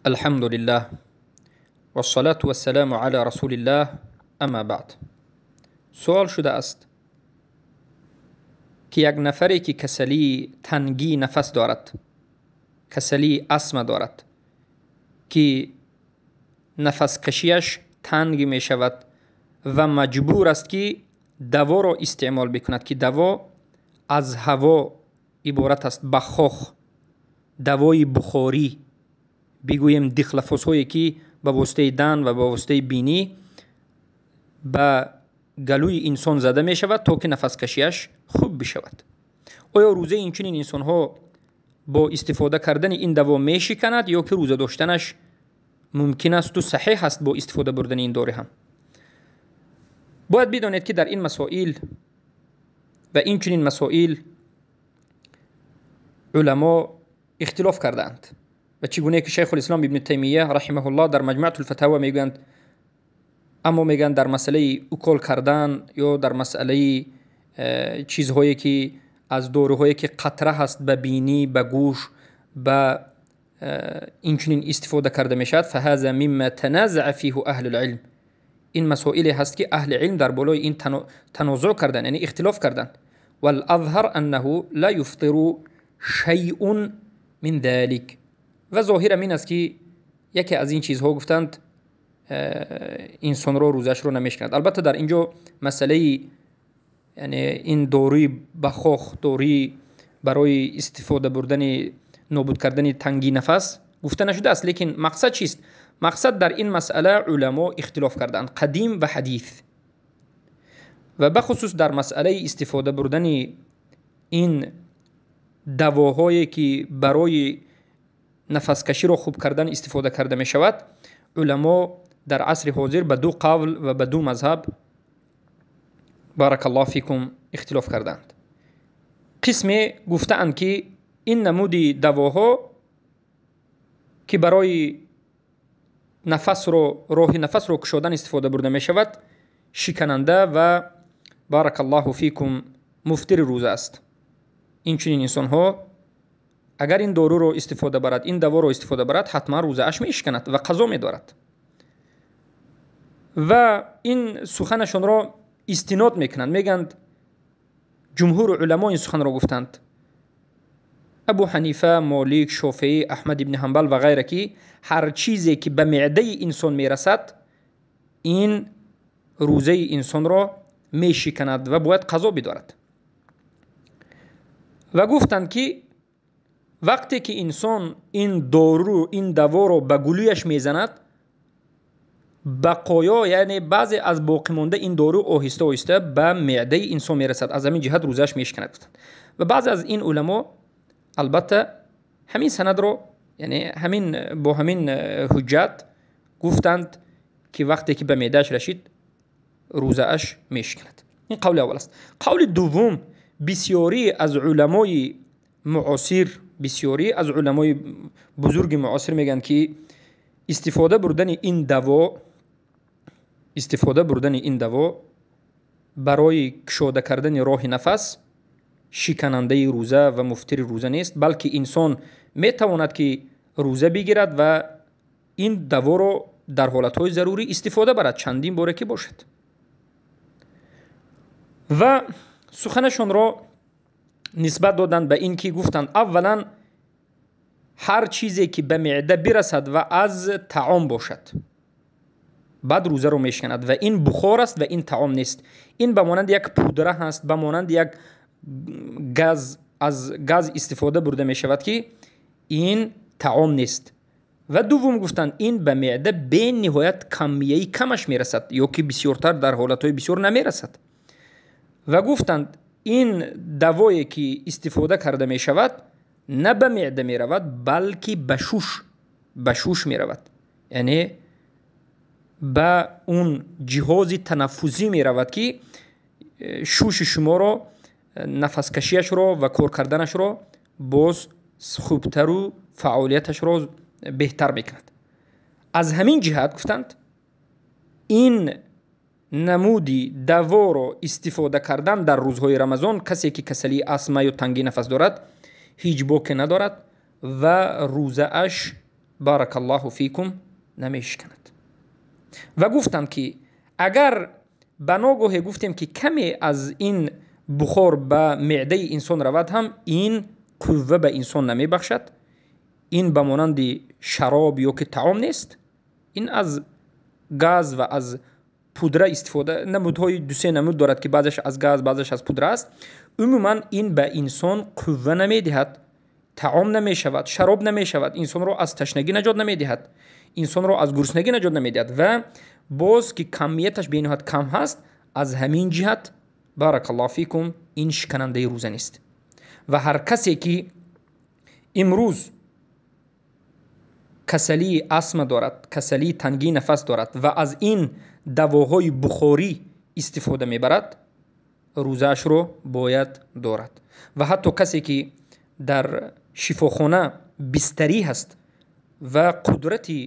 الحمد لله والصلاة والسلام على رسول الله اما بعد. سوال شده است که یک نفری که کسلی تنگی نفس دارد، کسلی اسم دارد که نفس کشیش تنگ می شود و مجبور است که دوا را استعمال بکند که دوا از هوا عبارت است، بخاخ، دوای بخاری، بگوییم دخلفوس هایی که به واسطه دن و به واسطه بینی به گلوی انسان زده می شود تا که نفس کشیش خوب بشود. آیا روزه این چنین انسان ها با استفاده کردن این دوا می شکند یا که روزه داشتنش ممکن است و صحیح است با استفاده بردن این داره هم؟ باید بدانید که در این مسائل و این چنین مسائل علما اختلاف کردند و چگونه که شیخ الاسلام ابن تیمیه رحمه الله در مجموعه الفتاوی میگویند، اما میگن در مسئله اکل کردن یا در مسئله چیزهایی که از داروهایی که قطره هست به بینی، به گوش، به این چنین استفاده کرده میشد، فهذا مما تنازع فيه اهل العلم. این مسائلی هست که اهل علم در بالای این تنازع کردن، یعنی اختلاف کردن. والاظهر انه لا یفطر شیء من ذلك. و ظاهر این است که یکی از این چیزها گفتند انسان رو روزش رو نمیشکند. البته در اینجا مسئله یعنی این دوری بخاخ، دوری برای استفاده بردن نابود کردن تنگی نفس گفته نشده است، لیکن مقصد چیست؟ مقصد در این مسئله علما اختلاف کردند، قدیم و حدیث، و بخصوص در مسئله استفاده بردن این دواهایی که برای نفس کشی رو خوب کردن استفاده کرده می شود، علما در عصر حاضر به دو قول و به دو مذهب بارک الله فیکم اختلاف کردند. قسم گفتند که این نمود دواها که برای نفس رو، راه نفس رو کشادن استفاده برده می شود، شکننده و بارک الله فیکم مفطر روزه است. این چنین انسان ها اگر این دارو رو استفاده برد، این دوا رو استفاده برد، حتما روزه اش می شکند و قضا می دارد. و این سخنشون را استناد میکنند، میگند جمهور علما این سخن را گفتند، ابو حنیفه، مالک، شافعی، احمد ابن حنبل و غیره، که هر چیزی که به معده انسان میرسد این روزه انسان را میشکند و باید قضا بدارد. و گفتند که وقتی که انسان این دارو، این دوا را به گلویش میزند، بقایا یعنی بعضی از باقی مانده این دارو آهسته آهسته به معده انسان میرسد، از همین جهت روزش میشکند. و بعضی از این علما البته همین سند رو، یعنی همین با همین حجت گفتند که وقتی که به معدهش رسید روزه اش میشکند. این قول اول است. قول دوم، بسیاری از علمای معاصر، بسیاری از علمای بزرگ معاصر میگن که استفاده بردن این دوا، استفاده بردن این دوا برای کشاده کردن راه نفس شکننده روزه و مفطر روزه نیست، بلکه انسان میتواند که روزه بگیرد و این دوا رو در حالتهای ضروری استفاده برد، چندین باره که باشد. و سخنشون را نسبت دادند به این که گفتند اولا هر چیزی که به معده برسد و از طعام باشد بعد روزه رو میشکند و این بخار است و این طعام نیست. این به مانند یک پودره هست، به مانند یک گاز، از گاز استفاده برده می شود که این طعام نیست. و دوم گفتند این به معده به نهایت کمیه کمش میرسد یا که بسیارتر در حالتهای بسیار نمیرسد. و گفتند این دوایی که استفاده کرده می شود نه به معده می رود بلکه به شوش، به شوش می رود، یعنی به اون جهاز تنفسی می رود که شوش شما را، نفس کشیش را و کار کردنش را باز خوبتر و فعالیتش را بهتر میکند. از همین جهت گفتند این نمودی دوا را استفاده کردن در روزهای رمضان، کسی که کسلی اسما یا تنگی نفس دارد هیچ باکی ندارد و روزه اش баракаллоҳу фикум, намешиканад. Ва гуфтанд, ки агар ба ногоҳе гуфтем, ки каме аз ин бухор ба меъдаи инсон равад ҳам, ин қувва ба инсон намебахшад. Ин ба монанди шароб ё ки таом нест. Ин аз газ ва аз пудра истифода намудҳои дусе намуд дорад, ки баъзеш аз газ, баъзеш аз пудра аст. Умуман ин ба инсон қувва намедиҳад, таом намешавад, шароб намешавад, инсонро аз ташнагӣ наҷот намедиҳад, инсонро аз гуруснагӣ наҷот намедиҳад. Ва боз ки камияташ бениҳоят кам ҳаст, аз ҳамин ҷиҳат, баракаллоҳу фикум, ин шиканандаи рӯза нест. Ва ҳар касе ки имрӯз касалии астма дорад, касалии тангии нафас дорад ва аз ин давоҳои бухорӣ истифода мебарад, рӯзаашро бояд дорад. Ва ҳатто касе ки дар шифохона бистарӣ ҳаст ва қудрати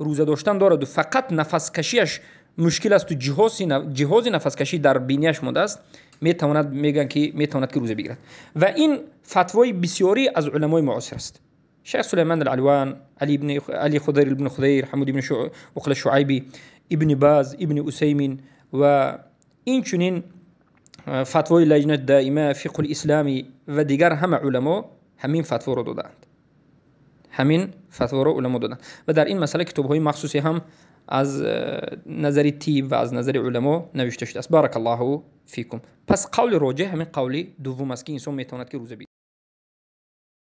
рӯза доштан дораду фақат нафаскашиаш мушкил асту ҷиҳози нафаскашӣ дар бинияш мондааст, метавонад, мегӯянд, ки метавонад ки рӯза бигирад. Ва ин фатвои бисёрӣ аз уламои муосир аст. Шайх Сулайман Алван, Али Худайр ибни Худайр, Ҳамуд ибни Уқла Шуайби, Ибни Баз, Ибни Усаймин ва инчунин фатвои Лаҷнат Даима, Фиқҳул Ислами ва дигар ҳама уламо ҳамин фатворо додаанд. Ҳамин фатворо уламо доданд. Ва дар ин масъала китобҳои махсусе ҳам аз назари тиб ва аз назари уламо навишта шудааст. Баракаллоҳу фикум. Пас қавли роҷеҳ ҳамин қавли дуввум аст, ки инсон метавонад ки рӯза бигирад.